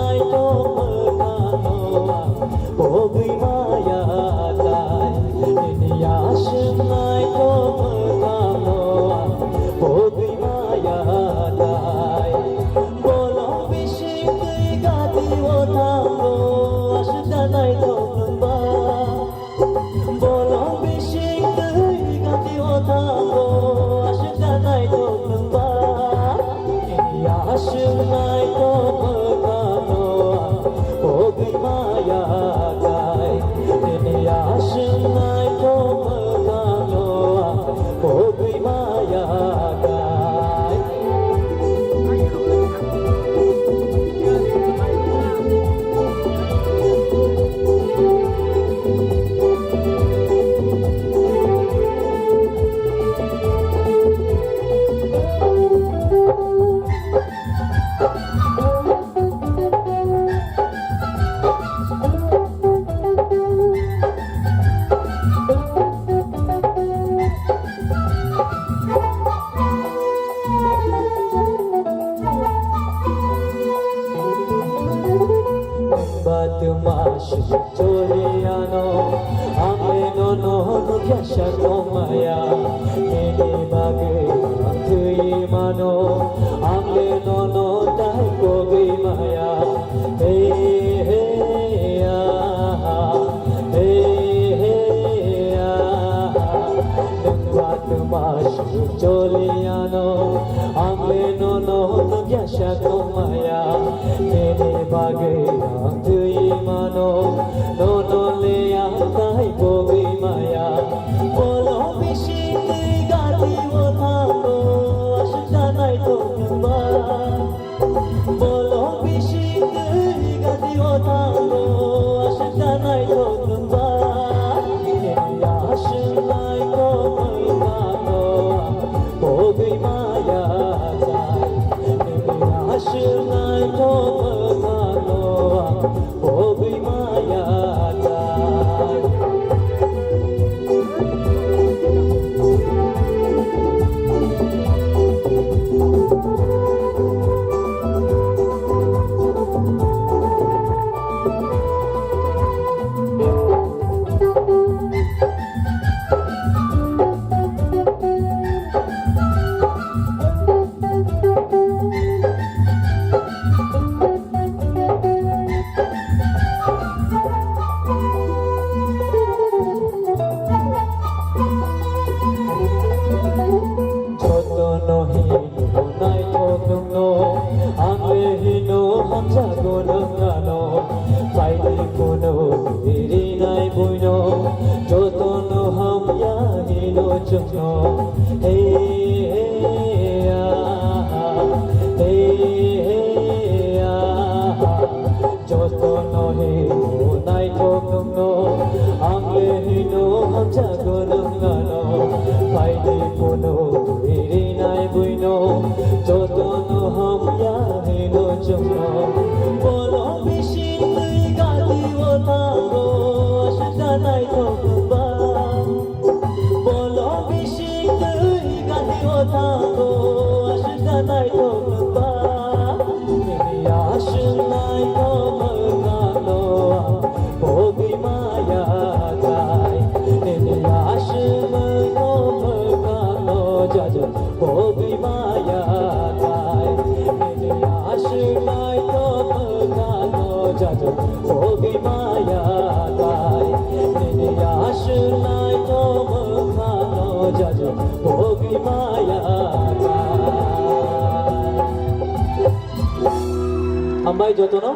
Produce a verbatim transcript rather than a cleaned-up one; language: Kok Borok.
Naithok mwkhangno ang pogwi maya tai, nini aswk naithok mwkhangno ang pogwi maya tai. Bolong bising twi gati o thango, aswk da naithok nwng ba. Bolong bising twi gati o thango, aswk da naithok nwng ba. Nini aswk naithok mwkhangno ang pogwi maya tai. Nini aswk naithok mwkhangno ang pogwi maya tai. Batma sujoli ano, ang le nono nukya sa tongmaya. Nini bagwi ang thwi mano, ang le nono tai pogwi maya. Hey, hey, ah, hey, hey, ah. Nwng batma sujoli ano, ang le nono nukya sa tongmaya. Nini bagwi ang thwi mano, nono le ang tai pogwi maya. Bolong bising twi gati o thango, aswk da naithok nwng ba. Bolong bising twi gati o thango, aswk da naithok nwng ba. Nini aswk naithok mwkhangno ang pogwi maya tai. Nini aswk naithok mwkhangno ang pogwi maya tai. Jotono hino naithok nwngno, ang le hino hamjago nwng ano. Phaidi phunuk rinai buino, jotono hamya hino chwngno. Hey, hey, ah, hey, hey, ah. Jotono hino naithok nwngno, ang le hino hamjago nwng ano. Phaidi phunuk rinai buino, jotono hamya hino chwngno. Bolong bising twi gati o thango, aswk da naithok nwng ba. Bolong bising twi gati o thango, aswk da naithok nwng ba. Nini aswk naithok mwkhangno ang pogwi maya tai. Nini aswk naithok mwkhangno jaja pogwi maya tai. Nini aswk naithok mwkhangno jaja pogwi maya tai. Nini aswk naithok mwkhangno jaja pogwi maya tai. Hambai jotono.